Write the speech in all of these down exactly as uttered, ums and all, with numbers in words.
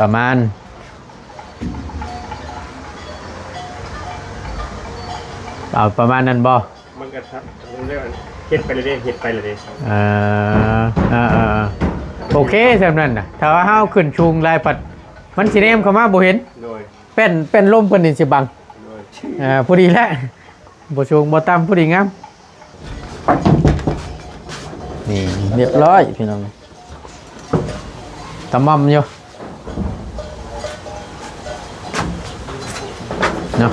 ประมาณ เอาประมาณนั้นบ่ มันก็ทำเรื่องเฮ็ดไปเลยเด้ เฮ็ดไปเลยเด้ เออ เออ เออ เออ โอเค ส่ำนั้นน่ะ ถ้าว่าเฮาขึ้นสูงหลายปัด มันสิแนมเข้ามาบ่เห็น โดย แป้น แป้นลมเพิ่นนี่สิบัง โดย อ่า พอดีแล้ว บ่สูงบ่ต่ำ พอดีงาม นี่ เรียบร้อย พี่น้อง ตะม่อมอยู่ เนาะ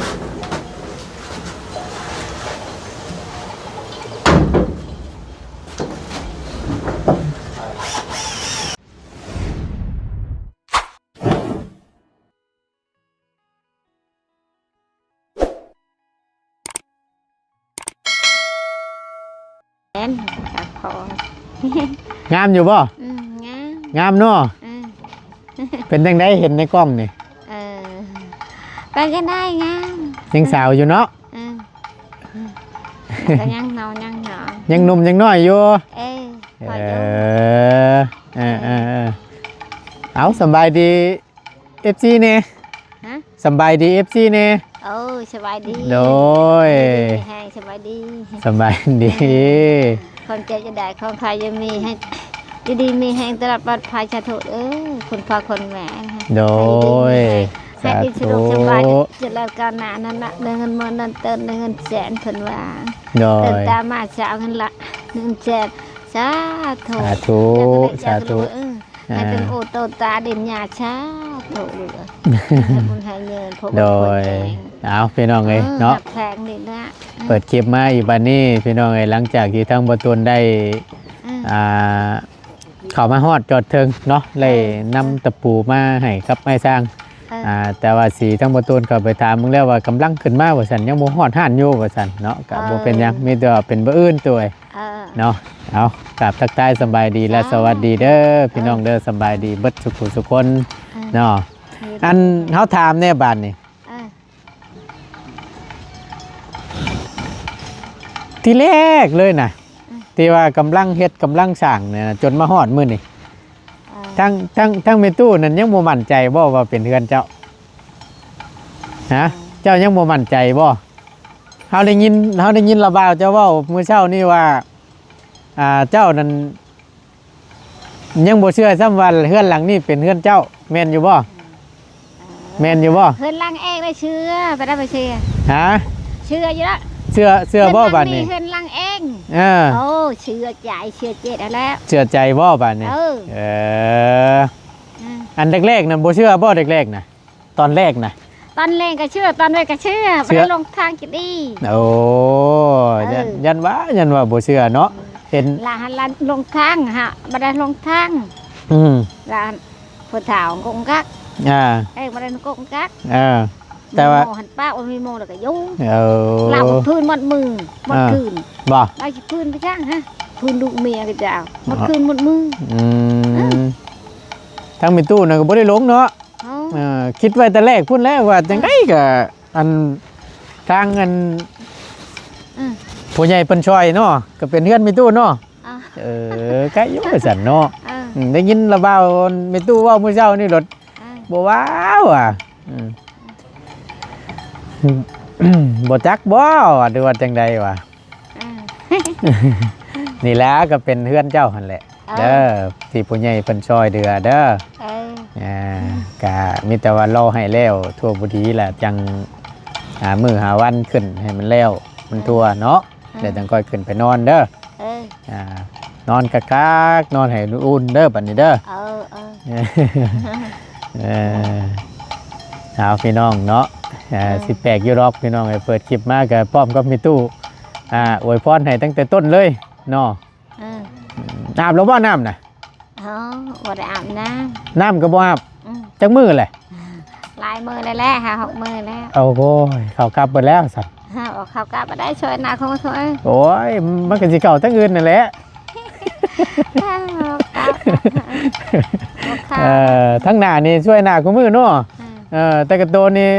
แม่น ค่ะ พอ งามอยู่บ่ อืม งาม งามเนาะ อืม เป็นจั่งใดเห็นในกล้องนี่ เออ เป็นจั่งใด งาม ยังสาวอยู่เนาะ อืม ก็ยังเนาะ ยังเนาะ ยังหนุ่มยังน้อยอยู่ เออ เออ พออยู่ เออ เออ เออ เอา สำบายดี เอฟซี แหน่ ฮะ สำบายดี เอฟซี แหน่ โอ้ สบายดี โดย ดีแฮง สบายดี สำบายดี ความเจ็บจะได้ของใครจะมีให้ อยู่ดีมีแฮงตลอดปลอดภัย สาธุ เออ คุณพ่อคุณแม่นะ โดย ให้อยู่ดีมีแฮง ให้อยู่สะดวก สาธุ สบาย เจริญก้าวหน้า นั่นน่ะ ได้เงินหมื่น นั่นเติม ได้เงินแสน เพิ่นว่า โดย ตื่นตามาเช้า เงินละ เงินแสน สาธุ สาธุ แล้วก็ได้ สาธุ เออ ให้เป็น อ่า โอโตตาเด่นยา สาธุ ลูกเอ้ย ให้บุญให้เงิน พบ โดย คนแพง เอา พี่น้องเอ้ย เออ เนาะ แพงนี่นะ เปิดคลิปมาอีกบัดนี้ พี่น้องเอ้ย หลังจากที่ทางบ่ตูนได้ อืม อ่า เข้ามาฮอดจอดเทิงเนาะ ได้ เออ นำตะปูมาให้กับไอ้ายช่าง เออ อ่า แต่ว่าสิทางบ่ตูนเข้าไปถามมึงแล้วว่ากำลังขึ้นมาว่าซั่น ยังบ่ฮอดฮ้านอยู่ว่าซั่นเนาะ ก็บ่เป็นหยัง เออ มีแต่ว่าเป็นมื้ออื่นตัวเอ้ย เออ เนาะ เอา กราบทักทายสำบายดีและ เออ สวัสดีเด้อ พี่น้องเด้อ เออ สำบายดีเบิดสุขุสุคน เออ เนาะ มี อันเฮาถามแหน่บาดนี้ เออ ทีแรกเลยนะ อืม ที่ว่ากำลังเฮ็ดกำลังสร้างเนี่ยนะ จนมาฮอดมื้อนี้ อ่า ทั้ง ทั้ง ทั้งแม่ตู้นั่นยังบ่มั่นใจบ่ว่าเป็นเฮือนเจ้า ฮะ อ่า เจ้ายังบ่มั่นใจบ่ เฮาได้ยิน เฮาได้ยินลาวบ่าวเจ้าเว้ามื้อเช้านี่ว่า อ่า เจ้านั่นยังบ่เชื่อซ้ำว่าเฮือนหลังนี้เป็นเฮือนเจ้า แม่นอยู่บ่ แม่นอยู่บ่ เฮือนหลังเองได้เชื่อ ไปได้ไปเชื่อ ฮะ เชื่ออยู่ละ เชื่อ เชื่อบ่ เฮือนหลัง บาดนี้ นี้ เฮือนหลังเอง เออ โอ้ เชื่อใจ เชื่อเจตแล้ว เชื่อใจบ่บาดนี้ เออ เออ อืม อันแรกๆนั่นบ่เชื่อบ่ แรกๆนะ ตอนแรกนะ ตอนแรกก็เชื่อ ตอนแรกก็เชื่อ เชื่อ บ่ได้ลงทางกินดี โอ้ เออ ยัน ยันว่า ยันว่าบ่เชื่อเนาะ เห็น ลาหันลาลงทางฮะ บ่ได้ลงทาง อืม ลาหันผู้เฒ่ากงกัก อ่า เอ้ย บ่ได้กงกัก เออ แต่ว่า มีหม้อหันปะ บ่มีหม้อแล้วก็อยู่ เออ ลาหมดคืนหมดมื้อ หมด อ่า คืน บ่ ลาสิคืนไปช่างฮะ คืนลูกเมียก็จะเอา หมด อ่า คืนหมดมื้อ อืม เออ ทั้งแม่ตู้นั่นก็บ่ได้ลงเนาะ เอ้า เออ คิดไว้แต่แรกพู้นแล้วว่าจั่งใด๋ก็ อัน ทางอัน อืม ผู้ใหญ่เพิ่นช่อยเนาะ ก็เป็นเฮือนแม่ตู้เนาะ อ่า เออ ใกล้อยู่ว่าซั่นเนาะ อ่า อืม ได้ยินลาวบ่าวแม่ตู้เว้ามื้อเช้านี่โลด อ่า บ่ว่าว่ะ อืม บ่จักบ่ว่า หรือว่าจั่งใด๋วะ อ่า นี่แหละก็เป็นเฮือนเจ้าหั่นแหละ เออ เด้อ ที่ผู้ใหญ่เพิ่นช่อยเหลือเด้อ เออ อ่า ก็มีแต่ว่ารอให้แล้วทั่วผู้ดีล่ะ จั่งหามื้อหาวันขึ้นให้มันแล้ว มันทั่วเนาะ เออ แล้วจั่งค่อยขึ้นไปนอนเด้อ เออ อ่า นอนคักๆ นอนให้อุ่นเด้อบัดนี้เด้อ เออ เออ เออ เอาพี่น้องเนาะ อ่า เออ สิแปลกอยู่ดอกพี่น้อง เอ้ย เปิดคลิปมาก็พร้อมกับแม่ตู้ อ่า อวยพรให้ตั้งแต่ต้นเลยเนาะ เออ อาบแล้วบ่น้ำน่ะ อ๋อ บ่ได้อาบน้ำ น้ำก็บ่อาบ อืม จักมื้อแหละ หลายมื้อแล้วแหละ ห้าหกมื้อแล้ว โอ้โห ข้าวกับเบิดแล้วซั่น ฮะ เอาข้าวกับมาได้ช่วยหน้าของช่วย โอ้ย มันก็สิเข้าทั้งอื่นนั่นแหละ ข้าวกับ ข้าว เอ่อ ทั้งหน้านี่ช่วยหน้าคู่มื้อเนาะ อืม เอ่อ แต่กะโตนี่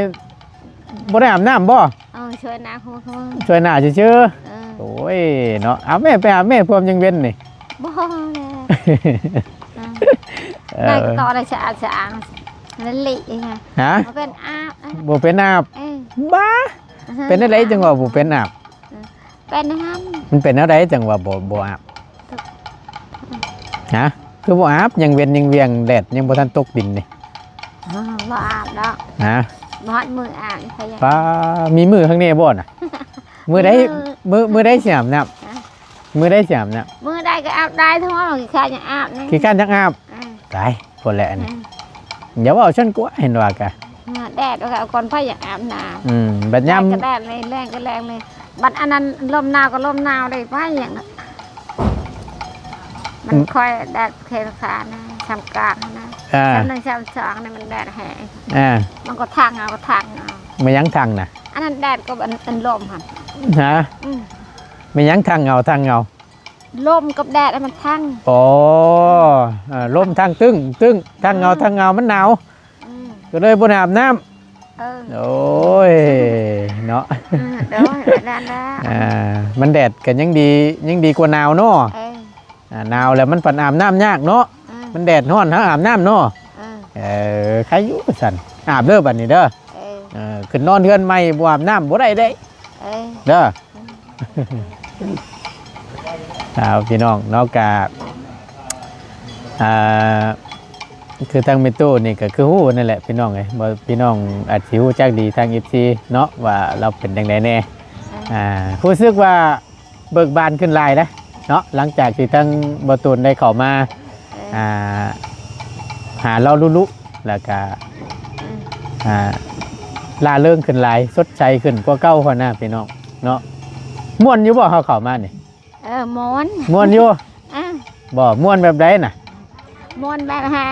บ่ได้อาบน้ำบ่ เออ ช่วยหน้าของช่วย ช่วยหน้าซื่อๆ เออ โอ้ย เนาะ เอาแม่ไปหาแม่พร้อมยังเว้นนี่ บ่แล้ว อ่า เออ ได้ก็ต่อได้สะอาดสะอ้าง นั่นแหละ ฮะ บ่เป็นอาบ อ่ะ บ่เป็นอาบ เออ บ้า เป็นอะไรจังว่าบ่เป็นอาบ เออ เป็นหั่น มันเป็นอะไรจังว่าบ่ บ่อาบ ฮะ คือบ่อาบ ยังเว็นยังเวียง แดดยังบ่ทันตกดินนี่ อ๋อ บ่อาบดอก ฮะ บ่ฮอดมื้ออาบ ใครอยาก ป้า มีมื้อข้างในบ่น่ะ มื้อใด มื้อ มื้อ มื้อใดสิอาบน้ำ ฮะ มื้อใดสิอาบน้ำ มื้อใดก็อาบได้ ทั้งว่าขี้คร้านยังอาบนี่ ขี้คร้านยังอาบ อ่า ตาย คนละอันนี้ อืม อย่าว่าฉันกลัว เห็นว่ากะ อ่า แดดก็เอาก่อน ไผอยากอาบน้ำ อืม บัดยาม แดดก็แดดเลย แรงก็แรงเลย บัดอันนั้นลมหนาวก็ลมหนาวเลย ไผอยากนะ มัน อืม ค่อยแดดเคยขานะ ช้ำกลางนะ อ่า ช้ำหนึ่งช้ำสองนี่มันแดดแฮง อ่า มันก็ทังเอา ก็ทังเอา มันยังทังนะ อันนั้นแดดก็อัน อันลมหั่น ฮะ อืม มันยังทังเอา ทังเอา ลมกับแดดให้มันทัง อ๋อ เอ่อ ลมทังตึ้ง ตึ้ง ทังเอา เออ ทังเอา มันหนาว อืม ก็เลยบ่ได้อาบน้ำ เออ โอ้ย เนาะ เออ โดย นั่นแหละ อ่า มันแดดก็ยังดี ยังดีกว่าหนาวเนาะ เออ อ่า หนาวแล้วมันปันอาบน้ำยากเนาะ เออ มันแดดร้อน หาอาบน้ำเนาะ เออ เออ ใครอยู่สั่น อาบเด้อบัดนี้เด้อ เออ เออ ขึ้นนอนเฮือนใหม่บ่อาบน้ำบ่ได้เด้ เออ เด้อ เอาพี่น้องเนาะ กะ อ่า คือทางแม่ตู้นี่ก็คือฮู้นั่นแหละพี่น้องเอ้ย บ่ พี่น้องอาจสิฮู้จักดีทาง เอฟซี เนาะ ว่าเราเป็นจั่งใดแน่ อ่า รู้สึกว่าเบิกบานขึ้นหลายนะเนาะ หลังจากที่ทางบ่าวตูนได้เข้ามา เออ อ่า หาเราลุๆ แล้วก็ อืม อ่า ร่าเริงขึ้นหลาย สดใสขึ้นกว่าเก่าหั้นนะพี่น้องเนาะ ม่วนอยู่บ่เฮาเข้ามานี่ เออ ม่วน ม่วนอยู่ อ่ะ บ่ ม่วนแบบใดน่ะ ม่วนแบบหา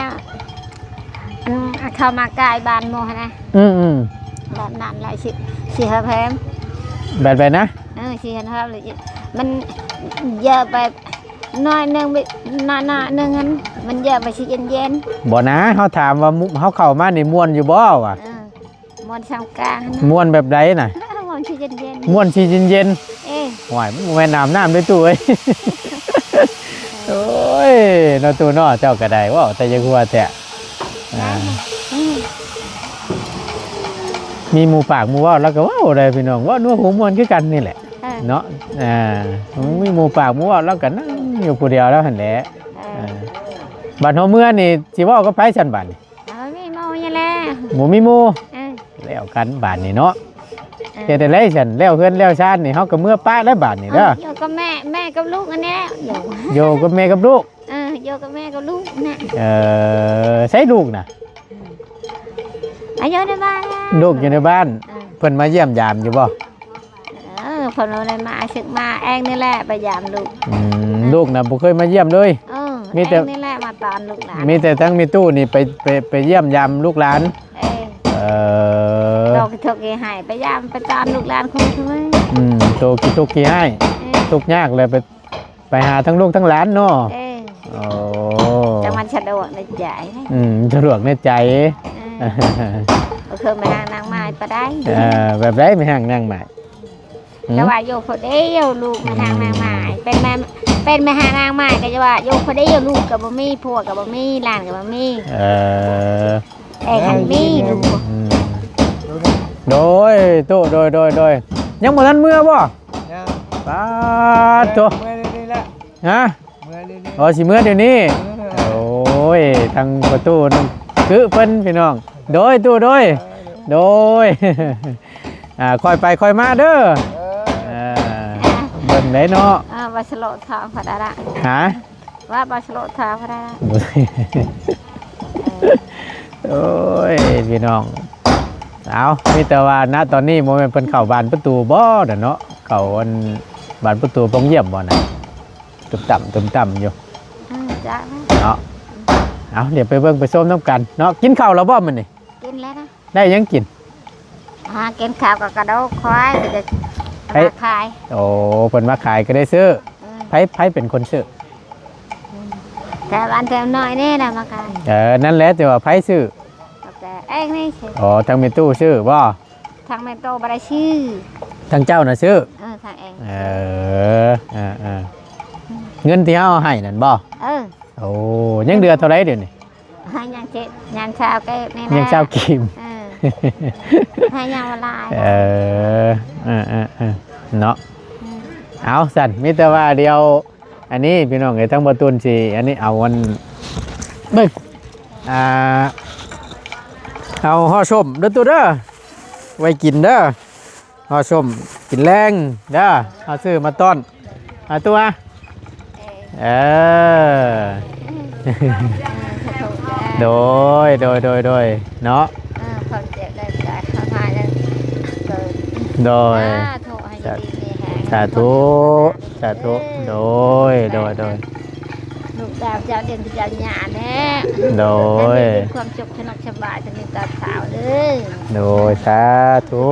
อืม เข้ามากายบ้านหมู่หั้นนะ อืมๆ แบบนั้นแหละ สิ สิหาแพง แบบใดนะ เออ สิหาแพงเลย มันเยอะไปหน่อยหนึ่ง ไปหน่อยๆ หนึ่งหั้น มันเยอะไป สิเย็นๆ บ่นะ เฮาถามว่ามุ เฮาเข้ามานี่ม่วนอยู่บ่วะ เออ ม่วนช้ำกลางนะ ม่วนแบบใดน่ะ ม่วนสิเย็นๆ ม่วนสิเย็นๆ เอ้ย โอ้ย มันบ่แม่นอาบน้ำเด้อตู้เอ้ย โอ้ย เนาะตู้เนาะ เจ้าก็ได้ เว้าแต่อย่าหัวแท้ อ่า อืม มีหมู่ปากหมู่เว้า แล้วก็เว้าได้พี่น้อง เว้านัวหัวม่วนคือกันนี่แหละ เออ เนาะ อ่า มีหมู่ปากหมู่เว้า แล้วก็นั่งอยู่ผู้เดียวแล้วหั่นแหละ เออ อ่า บัดเฮาเมือนี่สิเว้ากับไผซั่นบัดนี่ เอามีหมู่นี่แหละ บ่มีหมู่ เออ แล้วกันบาดนี้เนาะ เออ เฮ็ดจั่งใดซั่น แล้วเฮือนแล้วชานนี่ เฮาก็เมือปะแล้วบาดนี้เด้อ เอาอยู่กับแม่ แม่กับลูกอันนี้แหละ อยู่ อยู่กับแม่กับลูก เออ อยู่กับแม่กับลูกนะ เออ ใส่ลูกน่ะ อายุในบ้านนะ ลูกอยู่ในบ้าน เออ เพิ่นมาเยี่ยมยามอยู่บ่ เออ เพิ่นบ่ได้มา สิมาเองนี่แหละ ไปยามลูก อืม เออ ลูกน่ะบ่เคยมาเยี่ยมเลย เออ มีแต่ เองนี่แหละมาตอนลูกหลาน มีแต่ทั้งแม่ตู้นี่ไป ไป ไปเยี่ยมยามลูกหลาน เออ เออ โตขี้ทุกข์ขี้ไห้ ไปยามไปตอนลูกหลานคงช่วย อืม โตขี้ทุกข์ขี้ไห้ เออ ทุกข์ยากเลยไป ไปหาทั้งลูกทั้งหลานเนาะ เออ โอ้ แต่มันสะดวกในใจ อืม สะดวกในใจ เออ ก็คือแม่นางนางไม้ปะได้ เออ แบบใดแม่นางนางไม้ อืม แต่ว่าอยู่ผู้เดียวลูกแม่นางนางไม้ เป็นแม่ เป็นแม่นางไม้ก็จะว่าอยู่ผู้เดียวลูกก็บ่มี ผัวก็บ่มี หลานก็บ่มี เออ แต่คันมีลูก อืม โดย ตู้ โดย โดย โดย ยังบ่ทันเมือบ่ ยัง ปาดโธ่ เมือนี่แหละ ฮะ เมือนี่ อ๋อ สิเมือเดี๋ยวนี้ เออ โอ้ย ทางประตูนั่นคือเพิ่นพี่น้อง โดย ตู้ โดย เออ โดย อ่า ค่อยไปค่อยมาเด้อ เออ อ่า เบิ่งได้เนาะ อ่า ว่าสโลทองพอดาระ ฮะ ว่าบ่สโลทาพะดา โอ้ย พี่น้อง เอา มีแต่ว่านะ ตอนนี้บ่แม่นเพิ่นเข้าบานประตูบ่น่ะเนาะ เข้าอันบานประตูโรงเยี่ยมบ่น่ะ ตึมต่ำตึมต่ำอยู่ อืม จ้ะ เนาะ เอา เดี๋ยวไปเบิ่งไปชมนำกันเนาะ กินข้าวแล้วบ่มื้อนี้ กินแล้วนะ ได้หยังกิน หากินข้าวกับกระดูกควายก็จะ ไผ มาขาย โอ้ เพิ่นมาขายก็ได้ซื้อ อืม ไผ ไผเป็นคนซื้อ อืม แต่บ้านแถวน้อยนี่แหละมาขาย เออ นั่นแหละ แต่ว่าไผซื้อ แต่เองนี่ซื้อ อ๋อ ทางแม่ตู้ซื้อบ่ ทางแม่ตู้บ่ได้ซื้อ ทางเจ้าน่ะซื้อ เออ ทางเอง เออ เออ เออ อืม เงินที่เฮาให้นั่นบ่ เออ โอ้ ยังเหลือเท่าไรเดี๋ยวนี้ ให้ยังเจ็ดยังซาวเก็บนี่นะ ยังซาวกีบ เออ ให้ยังบ่หลาย เออ เออ เออ เออ เนาะ อืม เอาซั่น มีแต่ว่าเดี๋ยว อันนี้พี่น้องเอ้ย ทั้งบ่ตูนสิ อันนี้เอาอัน เบิ่ง อ่า เอาห่อส้มเด้อตูเด้อ ไว้กินเด้อ ห่อส้มกินแลงเด้อ เอาซื้อมาต้อน เอาตัว เออ โดย โดย โดย โดย เนาะ เออ ขอบใจได้หลาย ขอพาเด้อ เกิด โดย สาธุ ให้อยู่ดีมีแฮง สาธุ สาธุ เออ โดย โดย โดย ลูกสาวเจ้าเด่นเจ้าหญ้าแน่ โดย ให้มีความสุข สนุกสบาย จะมีตาสาวเด้อ โดย สาธุ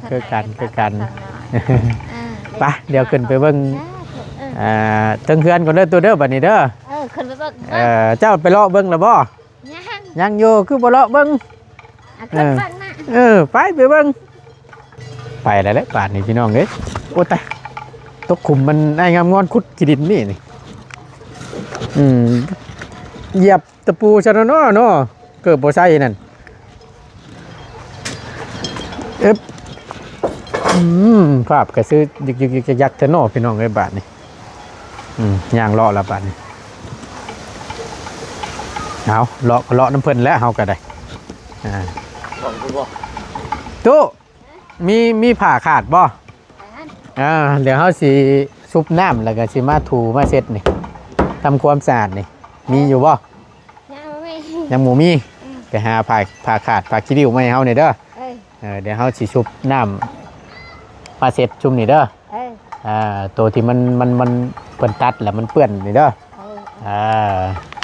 คือกัน คือกัน เออ ไป เดี๋ยวขึ้นไปเบิ่ง สาธุ เออ อ่า เทิงเฮือนก่อนเด้อ ตูเด้อ บัดนี้เด้อ เออ ขึ้นไปเบิ่ง เออ เจ้าไปเลาะเบิ่งแล้วบ่ ยัง ยังอยู่ คือบ่เลาะเบิ่ง อ่ะ เออ ขึ้นเบิ่งนะ เออ ไป ไปเบิ่ง ไปแล้วแหละ บาดนี้พี่น้องเอ้ย โอ้ตาย ตกขุมมัน ไอ้งามงอนขุดขี้ดินนี่นี่ อืม เหยียบตะปูซะเนาะเนาะ เกือบบ่ใส่นั่น เอิบ อืม ภาพก็ซื้อยึกๆๆๆๆ แท้เนาะพี่น้องเอ้ย บาดนี้ อืม ย่างเลาะแล้วบาดนี้ เอา เลาะก็เลาะนำเพิ่นแล้ว เฮาก็ได้ อ่า ของคุณบ่ ตู้ มี มีผ้าขาดบ่ อ่า เดี๋ยวเฮาสิชุบน้ำ แล้วก็สิมาถูมาเช็ดนี่ ทำความสะอาดนี่ มีอยู่บ่ ยังบ่มี ยังบ่มี อืม ไปหาผ้า ผ้าขาด ผ้าขี้ริ้วมาให้เฮานี่เด้อ เออ เออ เดี๋ยวเฮาสิชุบน้ำมาเช็ดชุมนี่เด้อ เออ อ่า ตัวที่มัน มัน มัน เพิ่นตัดแล้วมันเปื้อนนี่เด้อ เออ อ่า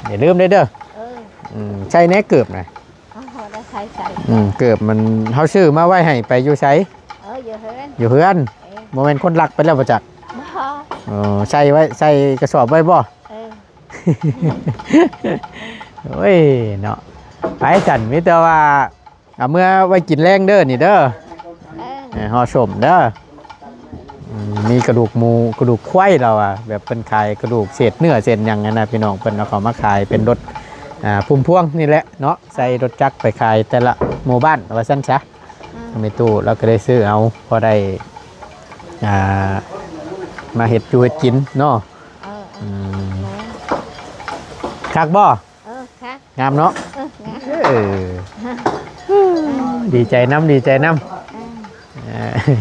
อย่าลืมเด้อเด้อ เออ อืม ใส่แน่เกือบนะ เอา เอาได้ใส่ ใส่ อืม เกือบมัน เฮาซื้อมาไว้ให้ไปอยู่ไส เออ อยู่เฮือน อยู่เฮือน เออ บ่แม่นคนลักไปแล้วบ่จัก บ่ เออ ใส่ไว้ ใส่กระสอบไว้บ่ เออ โอ้ย เนาะ ไปสั่น มีแต่ว่า เอาเมื่อไว้กินแลงเด้อนี่เด้อ เออ เออ ห่อส้มเด้อ อืม มีกระดูกหมู กระดูกควายเราอะ แบบเพิ่นขายกระดูกเศษเนื้อเศษหยังนั่นนะพี่น้อง เพิ่นเอาเข้ามาขายเป็นรถ อ่า พุ่มพวงนี่แหละเนาะ ใส่รถจักรไปขายแต่ละหมู่บ้าน ว่าซั่นซะ อืม แม่ตู้เราก็ได้ซื้อเอา พอได้ อ่า มาเฮ็ดอยู่เฮ็ดกินเนาะ เออ เออ อืม แม่น คักบ่ เออ ค่ะ งามเนาะ เออ งาม เออ ดีใจนำ ดีใจนำ เออ เออ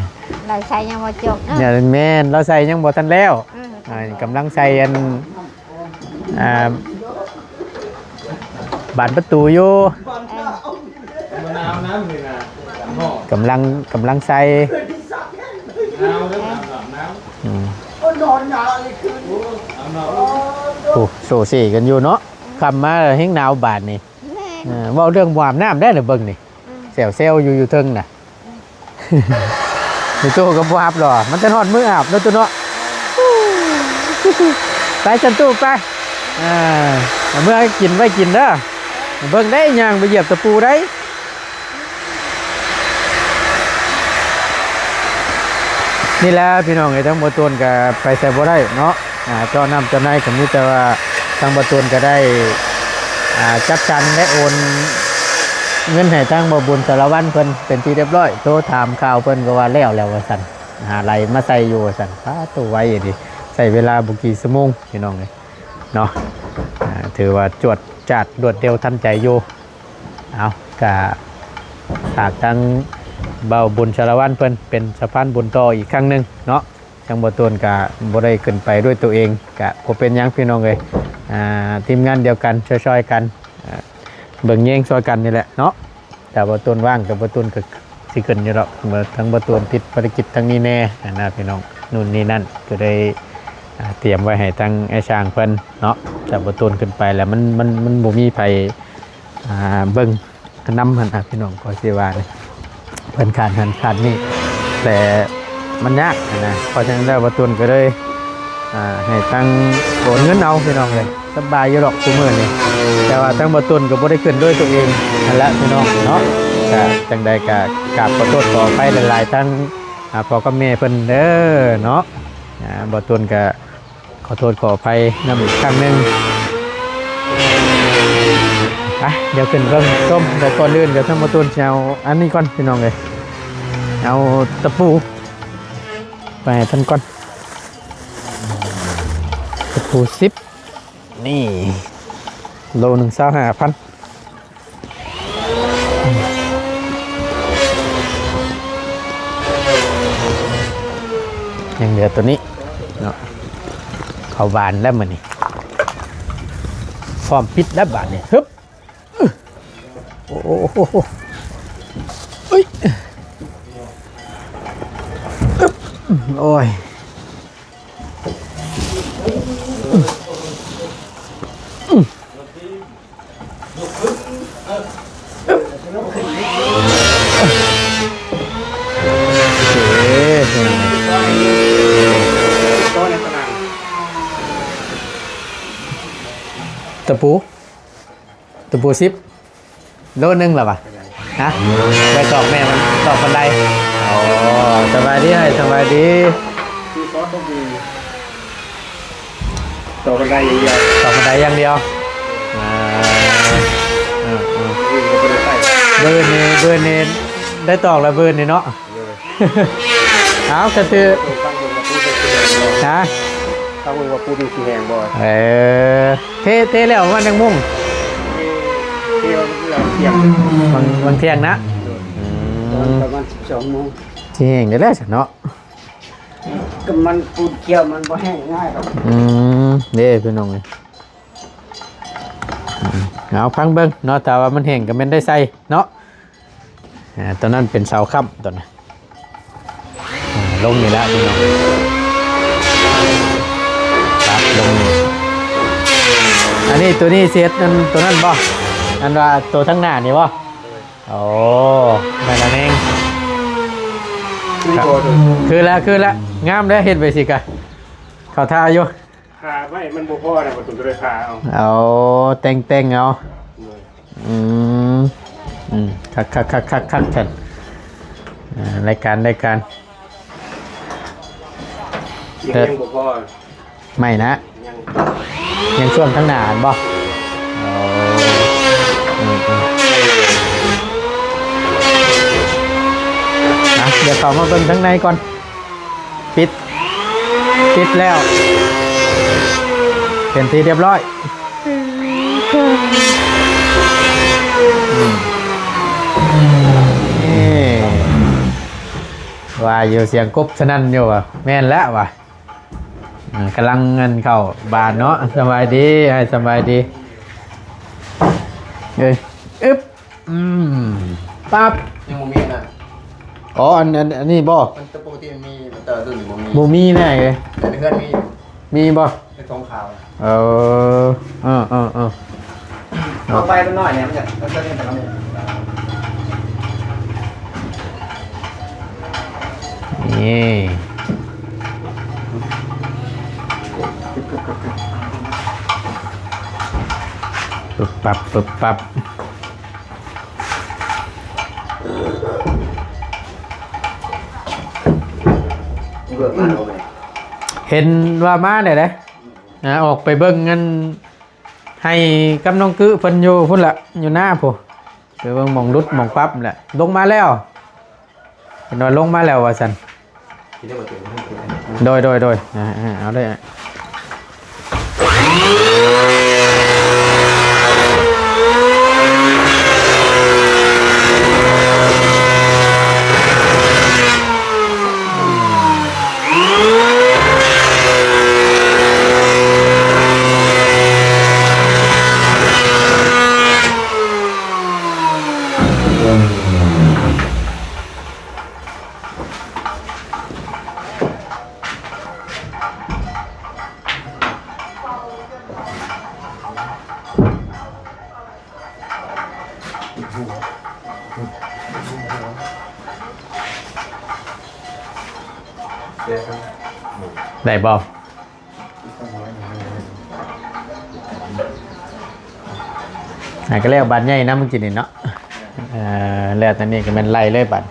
เราใส่ยังบ่จบเนาะ เนี่ย แม่น เราใส่ยังบ่ทันแล้ว เออ อ่า กำลังใส่อัน อ่า บานประตูอยู่ เออ มะนาวน้ำนี่นะ กำลัง กำลังใส่ หนาวเด้อ อาบน้ำ อืม โอ้ โซเซกันอยู่เนาะ ค่ำมาแล้วแฮงหนาวบาดนี่ แม่น เออ เว้าเรื่องบ่อาบน้ำได้เหรอเบิ่งนี่ อืม แซวๆอยู่ อยู่เทิงน่ะ อืม อยู่ตู้ก็บ่อาบหรอ มันจะฮอดมื้ออาบเนาะตู้เนาะ ไปซั่นตู้ไป อ่า เอาเมื่อกินไว้กินเด้อ เบิ่งได้ย่างไปเหยียบตะปูได้ นี่แหละพี่น้องเอ้ย ทั้งบ่ตูนก็ไปไสบ่ได้เนาะ อ่า เจ้าน้ำเจ้าในก็มีแต่ว่าทั้งบ่ตูนก็ได้ อ่า จัดสรรและโอนเงินให้ทางบ่บุญสารวัตรเพิ่นเป็นที่เรียบร้อย โทรถามข่าวเพิ่นก็ว่าแล้วแล้วว่าซั่น หาไหลมาใส่อยู่ว่าซั่น ปาดโธ่ ไวอีหลี ใช้เวลาบ่กี่ชั่วโมงพี่น้องเอ้ย เนาะ อ่า ถือว่าจวดจาดรวดเร็วทันใจอยู่ เอา ก็ฝากทางบ่าวบุญสารวัตรเพิ่นเป็นสะพานบุญต่ออีกครั้งหนึ่งเนาะ ทางบ่าวตูนก็บ่ได้ขึ้นไปด้วยตัวเอง ก็บ่เป็นหยังพี่น้องเอ้ย อ่า ทีมงานเดียวกันช่วยๆกัน อ่า เบิ่งแยงช่วยกันนี่แหละเนาะ ถ้าบ่าวตูนว่างก็บ่าวตูนก็สิขึ้นอยู่ดอก เมื่อทางบ่าวตูนติดภารกิจทางนี้แน่นะพี่น้อง นู่นนี่นั่น ก็ได้ อ่า เตรียมไว้ให้ทางไอ้ช่างเพิ่นเนาะ ถ้าบ่าวตูนขึ้นไปแล้วมัน มัน มันบ่มีไผ อ่า เบิ่งนำหั่นนะพี่น้อง ก็สิว่านี่ เพิ่นขาดหั่นขาดนี่ แต่มันยากหั่นนะ เพราะฉะนั้นแล้วบ่าวตูนก็เลย อ่า ให้ทางโอนเงินเอาพี่น้องเลย สบายอยู่ดอกซุมื้อนี้ แต่ว่าทางบ่าวตูนก็บ่ได้ขึ้นด้วยตัวเองหั่นละพี่น้องเนาะ ก็จั่งใดก็กราบขอโทษขออภัยหลายๆ ทั้ง อ่า พ่อกับแม่เพิ่นเด้อเนาะ อ่า บ่าวตูนก็ ขอโทษขออภัยนำอีกครั้งหนึ่ง อ่ะ เดี๋ยวขึ้นเบิ่งชม แต่ก่อนอื่นก็ทั้งหมดตูนสิเอาอันนี้ก่อนพี่น้องเอ้ย เอาตะปูไปให้เพิ่นก่อน ตะปูสิบ นี่ โลหนึ่งซาวห้าพัน ยังเหลือตัวนี้เนาะ เข้าบานแล้วมื้อนี้ พร้อมปิดแล้วบานนี้ ฮึบ โอ้โห เอ้ย โอ้ย ตะปู ตะปูสิบ โลหนึ่งเหรอวะ ฮะ ไปตอกแม่มัน ตอกบันได อ๋อ สบายดี ให้สบายดี คือซอสต้องมี ตอกบันไดอย่างเดียว ตอกบันไดอย่างเดียว อ่า อ่า อ่า อื่นก็ไม่ได้ใส่ เบิร์นนี่ เบิร์นนี่ ได้ตอกแล้วเบิร์นนี่เนาะ เลย เอากระตือ ฟังเบิ่งว่าปูเป็นสีแหงบ่ ฮะ ฟังเบิ่งว่าปูเป็นสีแหงบ่ เออ เท เทแล้ววันยังมุ่ง เท เทแล้วเที่ยง บาง บางเที่ยงนะ อืม ประมาณสิบสองโมง สิแห้งได้แล้วซะเนาะ ก็มันปูนเกี่ยวมันบ่แห้งง่ายหรอก อืม เด้พี่น้องเอ้ย อืม เอาฟังเบิ่งเนาะ ถ้าว่ามันแห้งก็แม่นได้ใส่เนาะ อ่า ตัวนั้นเป็นเสาค้ำตัวนั้น อ่า ลงนี่ละพี่น้อง ครับ ลงนี่ อันนี้ตัวนี้สิเฮ็ดอันตัวนั้นบ่ อันว่าตัวทางหน้านี่บ่ โอ้ แม่นละแม่ง คือบ่ คือละ คือละ งามเด้อ เฮ็ดไปสิกะ เข้าท่าอยู่ ผ่าไว้มันบ่พอนะ ประตูก็เลยผ่าเอา เอา แต่งๆ เอา โดย อืม อืม คักๆๆๆๆ ฉัน อ่า รายการ รายการ เสียงยังบ่พอ ไม่นะ ยัง ยังช่วงข้างหน้าอันบ่ อ๋อ อืมอืม อ่ะ เดี๋ยวเขามาเบิ่งข้างในก่อน ปิด ปิดแล้ว เป็นที่เรียบร้อย อืม นี่ ว่าอยู่เสียงกบสนั่นอยู่ว่ะ แม่นแล้วว่ะ อ่ากำลังเงินเข้าบานเนาะ สบายดี ให้สบายดี เอ้ย อึ๊บ อืม ปั๊บ ยังบ่มีนะ อ๋อ อัน อัน อันนี้บ่ มันปกติมันมี แต่รุ่นนี้บ่มี บ่มีแน่เลย แต่ในเฮือนมีอยู่ มีบ่ เป็นทองขาว เออ เออ เออ เออ เอาไปมันน้อยเนี่ย มันจะ มันจะเล่นแต่ละมุม นี่ ปึ๊บปั๊บ ปึ๊บปั๊บ เห็นว่ามาเนี่ยเด้ อ่า ออกไปเบิ่งเงิน ให้กับน้องกึเพิ่นอยู่พุ้นละ อยู่หน้าพุ้น ไปเบิ่งหม่องหลุดหม่องปั๊บแหละ ลงมาแล้ว เพิ่นว่าลงมาแล้วว่าซั่น โดย โดย โดย อ่า อ่า เอาเลย ได้บ่ อ่ะ ก็แล้วบาดใหญ่นะ เมื่อกี้นี่เนาะ เอ่อ แล้วตอนนี้ก็แม่นไล่เลยบาด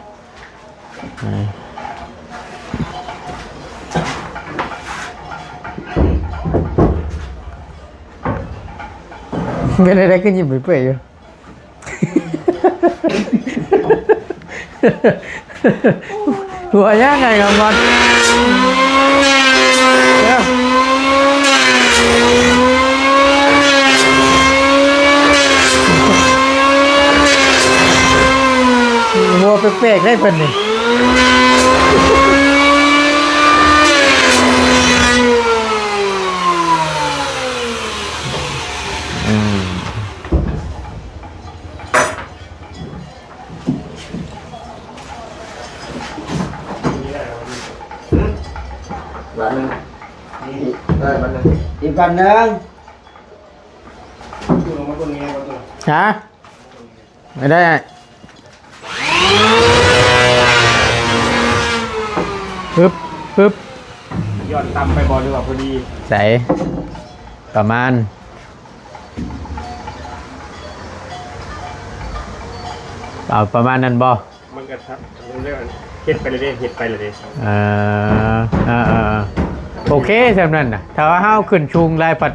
อ่า เป็นอะไรก็ยิ้มไปเปื่อยอยู่ หัวยังไงครับมันเออหัวแปลกๆได้เป็นนี่ อืม บาทหนึ่ง ได้บาทหนึ่ง อีกบาทหนึ่ง ฮะ ไม่ได้ ปึ๊บ ปึ๊บ ย้อนต่ำไปบ่หรือว่าพอดี ใส ประมาณ เอาประมาณนั้นบ่ มันก็ทำ มันเรียกว่าเฮ็ดไปเลยเด้ เฮ็ดไปเลยเด้ อ่า อ่า อ่า อ่า โอเค ส่ำนั้นน่ะ ถ้าว่าเฮาขึ้นสูงหลายปัด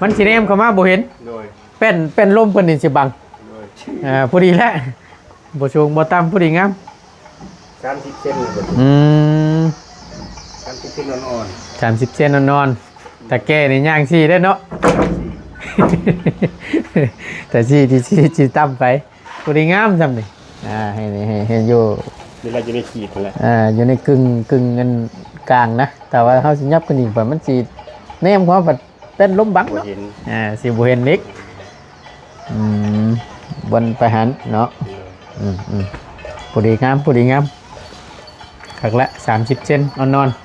มันสิแนมเข้ามาบ่เห็น โดย แป้น แป้นลมเพิ่นนี่สิบัง โดย อ่า พอดีแหละ บ่สูงบ่ต่ำ พอดีงาม สามสิบเซนเลย อืม สามสิบเซนอ่อนๆ สามสิบเซนอ่อนๆ แต่แก่นี่ย่างสี่ได้เนาะ แต่สี่ที่สี่ที่ต่ำไป พอดีงามส่ำนี่ อ่า ให้ ให้ ให้อยู่ เวลาอยู่ในขีดนั่นแหละ อ่า อยู่ในกึ่ง กึ่งเงินกลางนะ แต่ว่าเฮาสิยับขึ้นอีกไป มันสิแนมความปัด เป็นลมบัง บ่ เนาะ เห็น อ่า สิบ่เห็นอีก อืม บนไปหันเนาะ อืม อืม พอดีงาม พอดีงาม คักละ สามสิบเซน อ่อนๆ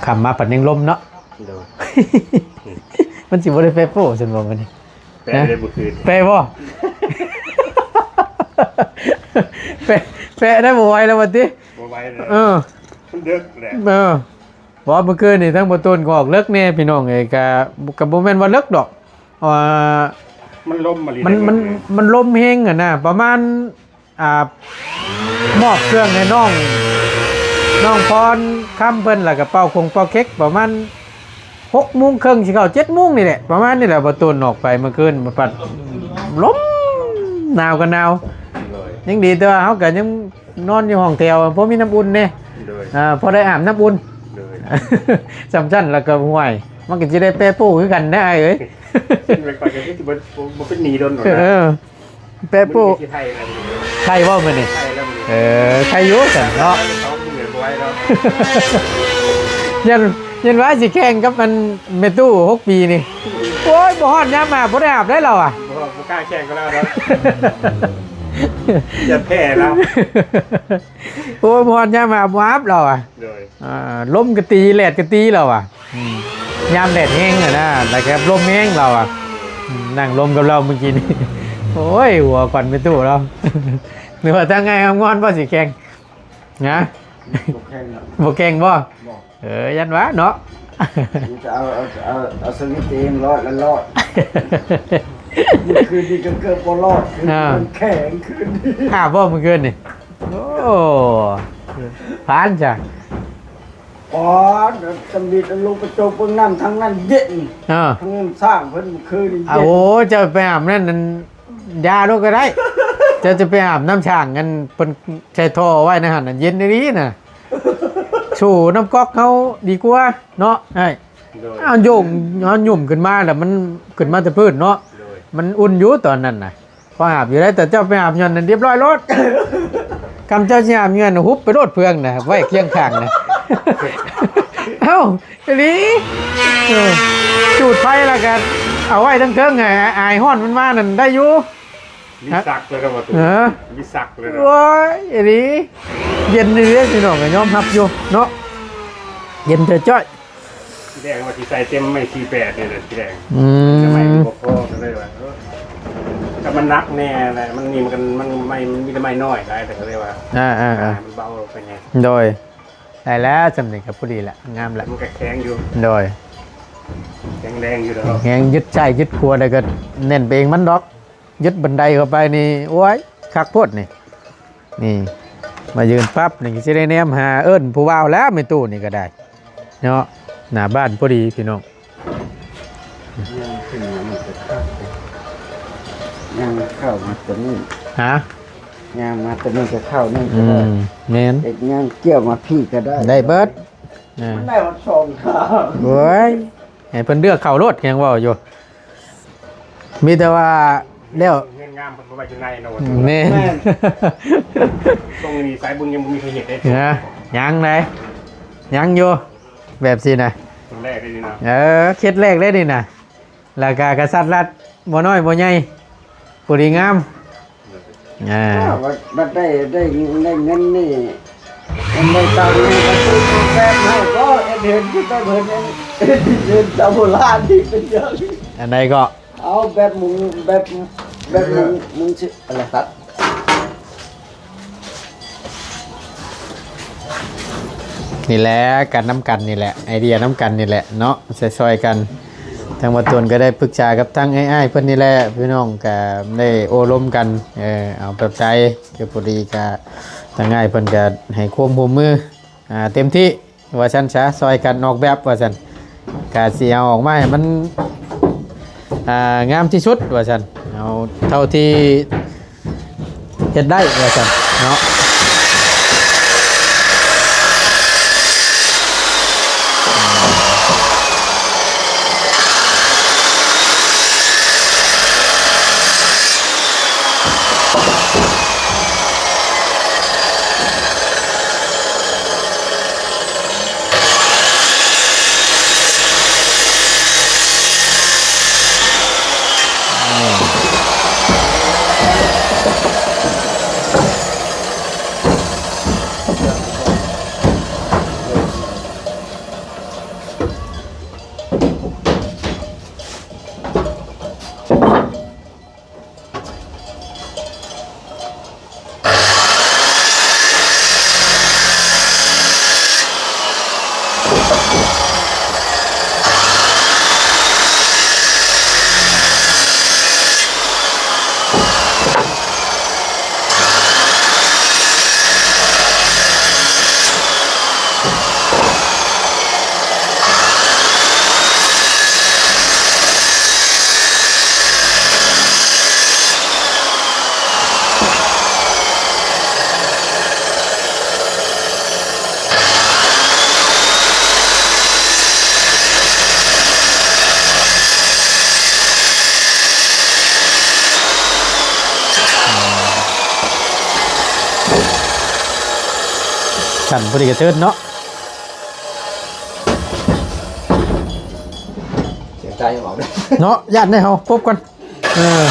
คำมาปัดยังลมเนาะ โดย มันสิบ่ได้แปะโป้ซั่นบ่มื้อนี้ แปะได้เมื่อคืน แปะบ่ แปะ แปะได้บ่ไหวแล้วบัดนี้ บ่ไหวแล้ว เออ มันเดิกแหละ เออ เพราะเมื่อคืนนี่ทั้งบ่ตูนก็ออกเลิกแน่พี่น้องเอ้ย กะ กะบ่แม่นว่าเลิกดอก อ่า มันลมมาลี มัน มัน มันลมแฮงอะนะ ประมาณ อ่า มอบเครื่องให้น้อง น้องพรคำเพิ่น แล้วก็เป่าคงเป่าเค้ก ประมาณหกโมงครึ่งสิเข้าเจ็ดโมงนี่แหละ ประมาณนี้แหละ บ่ตูนออกไปเมื่อคืน มันปัดลม หนาวก็หนาว โดย ยังดีแต่ว่าเฮาก็ยังนอนอยู่ห้องแถว พอมีน้ำอุ่นแน่ โดย อ่า พอได้อาบน้ำอุ่น โดย สำคัญแล้วก็ห่วย มันก็สิได้แปะโป้คือกันนะอ้ายเอ้ย ไปก่อนจะที่บ่ บ่เป็นหนี้โดนหรอกนะ เออ แปะโป้ มื้อนี้สิไทยแล้ว ไทยบ่มื้อนี้ ไทยแล้วมื้อนี้ เออ ไทยอยู่ซั่นเนาะ สองมื้อบ่ไหวแล้ว ยัน ยันว่าสิแข่งกับมันแม่ตู้หกปีนี่ โอ้ย บ่ฮอดยามมาบ่ได้อาบได้เราอ่ะ บ่ บ่กล้าแข่งกับเราแล้ว จะแพ้แล้ว โอ้ย บ่ฮอดยามมาบ่อาบเราอ่ะ โดย อ่า ลมก็ตี แดดก็ตีเราอ่ะ อืม ยามแดดแฮงอะนะ แล้วก็ลมแฮงเราอ่ะ อืม นั่งลมกับเราเมื่อกี้นี่ โอ้ย หัวควันไปตู้เรา นึกว่าทางไงครับ งอนบ่สิแข่ง นะ บ่แข่งหรอก บ่แข่งบ่ บ่ เออ ยันวะเนาะ จะเอา เอา เอา เอาสวิตช์ตัวเองรอดแล้วรอด เมื่อคืนนี้ก็เกือบบ่รอด คือ อ่า มันแข็งคืนนี้ อาบบ่เมื่อคืนนี่ โอ้ ผ่านจ้ะ อ๋อ สวิตช์ลงกระจกเบิ่งน้ำทางนั้นเย็น อ่า ทางนั้นสร้างเพิ่นเมื่อคืนนี้ อ่า เย็น โอ้ เจ้าไปอาบนั่นนั่น ยาโลดก็ได้ เจ้าจะไปอาบน้ำสร้างกัน เพิ่นใส่ท่อไว้นะหั่นน่ะ เย็นดีนะ สู่น้ำก๊อกเขาดีกว่าเนาะ ไอ้ โดย เอาโยง เอาหยุ่มขึ้นมาแล้วมันขึ้นมาแต่พื้นเนาะ โดย มันอุ่นอยู่ตอนนั้นน่ะ พออาบอยู่ได้ แต่เจ้าไปอาบย้อนนั่นเรียบร้อยโลด คำเจ้าสิอาบย้อนน่ะ หุบไปโลดเฟืองน่ะ ไว้เคียงข้างน่ะ เอ้า อีหลี เออ จูดไฟแล้วก็เอาไว้ทั้งเทิงไง อายฮ้อนมันมานั่นได้อยู่ มีสักเลยนะประตู เออ มีสักเลยนะ โอ้ย อีหลี เย็นดีเด้อพี่น้อง ก็ยอมรับอยู่เนาะ เย็นจ้อยๆ ทีแรกว่าสิใส่เต็มไม่สี่แปดนี่แหละทีแรก อืม แต่ไม่บ่พอก็เลยว่า เออ แต่มันหนักแน่แหละ มันนี่มันกัน มันไม่ มันมีแต่ไม้น้อยหลาย แต่ก็เลยว่า อ่า อ่า อ่า มันเบาลงไปไง โดย ได้แล้ว สำเร็จก็พอดีละ งามละ มันก็แข็งอยู่ โดย แข็งแรงอยู่ดอก แข็งยึดซ้ายยึดขวา แล้วก็แน่นไปเองมันดอก ยึดบันไดเข้าไปนี่ โอ้ย คักโพดนี่ นี่ มายืนปั๊บนี่สิได้แนมหา เอิ้นผู้บ่าวแล้ว แม่ตู้นี่ก็ได้ เนาะ หน้าบ้านพอดีพี่น้อง ย่างขึ้นมามันจะเข้าไป ย่างเข้ามาตัวนี้ ฮะ ย่างมาตัวนี้ก็เข้านี่ก็ได้ อืม แม่น เด็กย่างเกี่ยวมาพี่ก็ได้ ได้เบิด อ่า มันได้หมดสองข้าง โอ้ย ให้เพิ่นเลือกเข้าโลด ยังเว้าอยู่ มีแต่ว่าแล้ว เงินงามเพิ่นบ่ไว้อยู่ในเนาะ แม่น แม่น ตรงนี้สายบุญยังบ่มีใครเฮ็ดเด้ นะ ยังได๋ ยังอยู่ แบบซี่นะ ตรงแรกเลยนี่นะ เออ เคสแรกเลยนี่นะ แล้วก็กษัตริย์รัฐบ่น้อยบ่ใหญ่ ผู้ดีงาม อ่า อ้าว บัด บัดได้ ได้ ได้เงินนี่ มันได้ตังค์นี่ มันซื้อแป๊บให้ก็เอ็ดเห็นที่ต้นเห็นเอ็ดเห็นซาบูราที่เป็นเยอะ อันใดก็ เอาแบบมุง แบบ แบบมุง มุงชื่ออะไรครับ นี่แหละ กันนำกันนี่แหละ ไอเดียนำกันนี่แหละเนาะ ซอยๆกัน ทางบ่าวตูนก็ได้ปรึกษากับทางอ้ายๆเพิ่นนี่แหละ พี่น้องก็ได้โอ้ลมกัน เออ เอาแบบใด คือพอดีก็ทางอ้ายเพิ่นก็ให้ความร่วมมือ อ่า เต็มที่ ว่าซั่นซะ ซอยกันออกแบบว่าซั่น ก็สิเอาออกมาให้มัน อ่า งามที่สุดว่าซั่น เอาเท่าที่เฮ็ดได้ว่าซั่นเนาะ สั่นพอดีกระเทิดเนาะ เสียงใจยังออกเลย เนาะ ย่านได้เฮา พบกัน เออ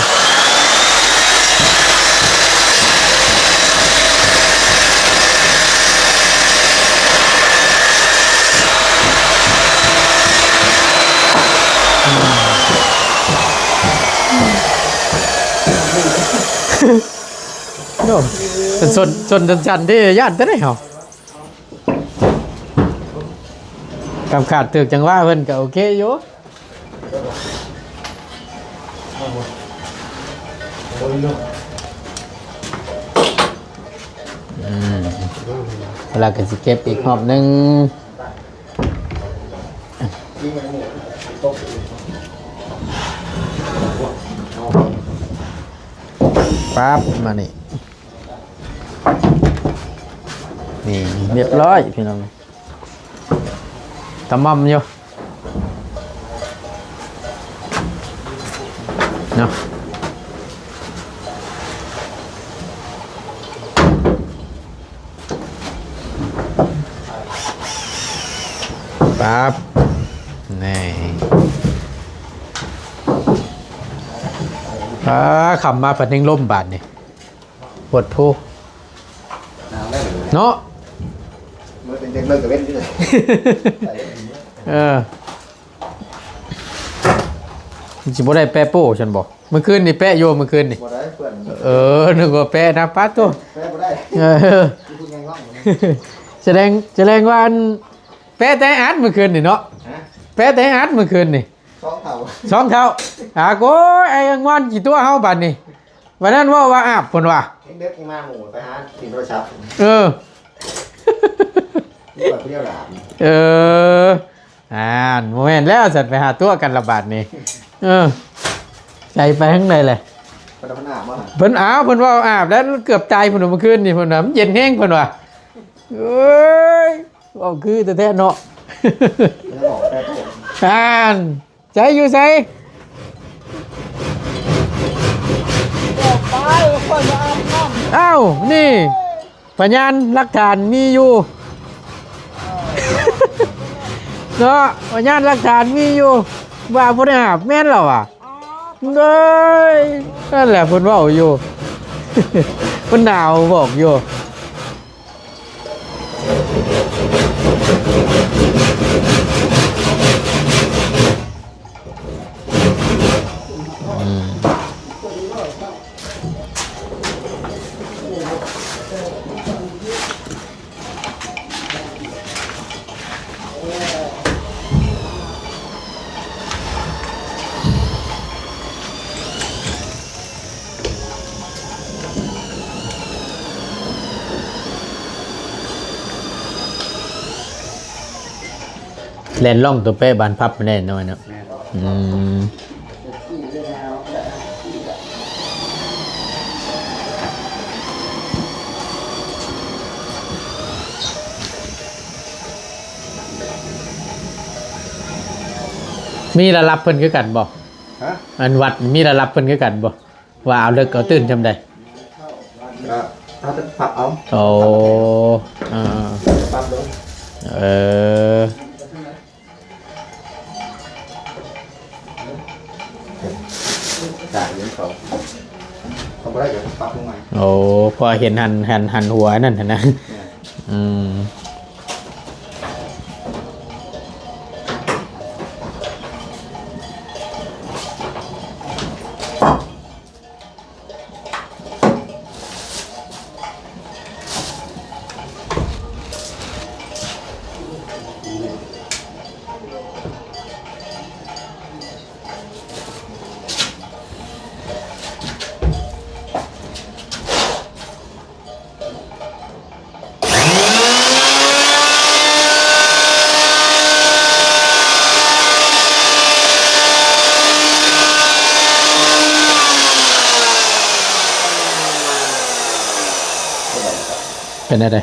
โอ้ เป็นส่วน ส่วนจันๆที่ย่านแต่ได้เฮา กำขาดถืกจังหวะเพิ่นก็โอเคอยู่ อืม แล้วก็สิเก็บอีกรอบหนึ่ง ปั๊บ มานี่ นี่ เรียบร้อย พี่น้อง ตะม่ำอยู่ เนาะ ปั๊บ นี่ อ่า ขับมาผัดนิ่งล่มบาดนี่ ปวดผู้ หนาวได้เลย เนาะ เมื่อเป็นเด็กเลิกกับเล่นที่ไหน เออ มันสิบ่ได้แปะโป้ฉันบอก เมื่อคืนนี่แปะโย เมื่อคืนนี่ บ่ได้เพื่อน เออ นึกว่าแปะนะ ป๊าดโต แปะบ่ได้ เออ ที่พูดง่ายๆ แสดง แสดงว่าอัน แปะแต่อัดเมื่อคืนนี่เนาะ ฮะ แปะแต่อัดเมื่อคืนนี่ สองเท่า สองเท่า อ่า โอ้ย ไอ้งอนกี่ตัวเฮาบัดนี่ วันนั้นเว้าว่าอาบ เพิ่นว่า เด็กๆยังมาหมู่ไปหากินโทรศัพท์ เออ นี่ก่อนเที่ยวหลาม เออ อ่าน บ่แม่นแล้ว สัตว์ไปหาตัวกันละบาดนี่ เออ ใส่ไปข้างในเลย เพิ่นเอาเพิ่นอาบบ่ล่ะ เพิ่นอ้าว เพิ่นว่าอาบแล้วเกือบตาย เพิ่นว่าเมื่อคืนนี่ เพิ่นว่ามันเย็นแฮง เพิ่นว่า เอ้ย เว้าคือแท้ๆเนาะ เพิ่นบอกแต่ผม อ่าน ใส่อยู่ใส่ บอกไป ค่อยมาอาบน้ำ อ้าว นี่ พยานหลักฐานมีอยู่ เนาะ พยานหลักฐานมีอยู่ ว่าบ่ได้อาบ แม่นแล้วอะ เอ้ย นั่นแหละเพิ่นเว้าอยู่ เพิ่นหนาวบอกอยู่ อืม แล่นล่องตัวแปะบานพับมาแน่นอนเนาะ แม่น อืม มีระดับเพิ่นคือกันบ่ ฮะ อันวัดมีระดับเพิ่นคือกันบ่ ว่าเอาเลิกเอาตื่นจำได้ ก็เอาแต่ปรับเอา โอ้ อ่า ปรับลง เออ จากเรื่องเขา เขาบ่ได้ก็ปรับลงใหม่ โอ้ พอเห็นหัน หัน หันหัวนั่นหั้นนะ เนี่ย อืม เป็นอะไร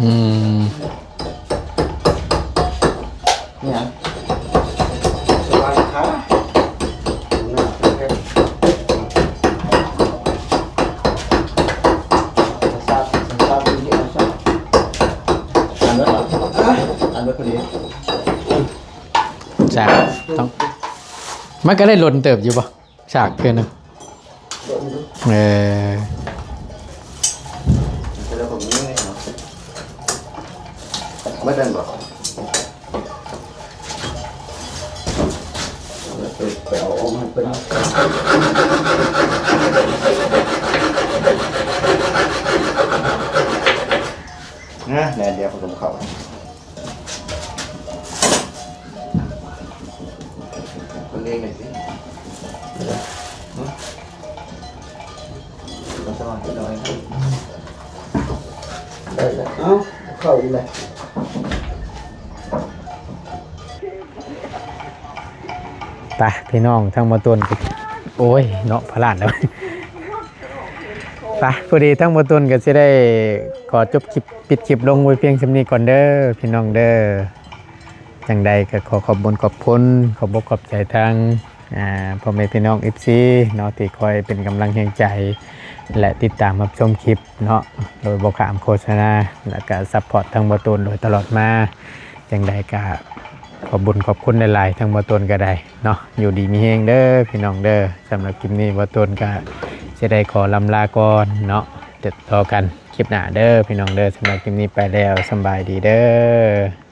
อืม เนี่ย สวัสดีครับ อันนั้นเหรอ อันนั้นพอดี จากต้อง มันก็ได้หล่นเติบอยู่ปะ ฉากเทื่อหนึ่ง เออ ไม่ได้บอก ไปเอาออกมาเป็น นะ แดดเดียวผสมเข้า คนเองหน่อยสิ มาสมัครหน่อย ได้แล้ว เอ้า เข้าอีกแล้ว ไปพี่น้อง ทั้งบ่ต้นก็ โอ้ย เนาะ พลาดแล้ว ไป พอดีทั้งบ่ต้นก็สิได้ขอจบคลิป ปิดคลิปลงไว้เพียงส่ำนี้ก่อนเด้อพี่น้องเด้อ จั่งใดก็ขอขอบบุญขอบคุณ ขอบอกขอบใจทาง อ่า พ่อแม่พี่น้อง เอฟซี เนาะ ที่คอยเป็นกำลังแรงใจ และติดตามรับชมคลิปเนาะ โดยบ่ข้ามโฆษณา แล้วก็ซัพพอร์ตทางบ่ต้นโดยตลอดมา จั่งใดก็ขอบบุญขอบคุณหลายๆ ทางบ่ต้นก็ได้เนาะ อยู่ดีมีแฮงเด้อพี่น้องเด้อ สำหรับคลิปนี้บ่ต้นก็สิได้ขอลำลาก่อนเนาะ ติดต่อกันคลิปหน้าเด้อพี่น้องเด้อ สำหรับคลิปนี้ไปแล้ว สำบายดีเด้อ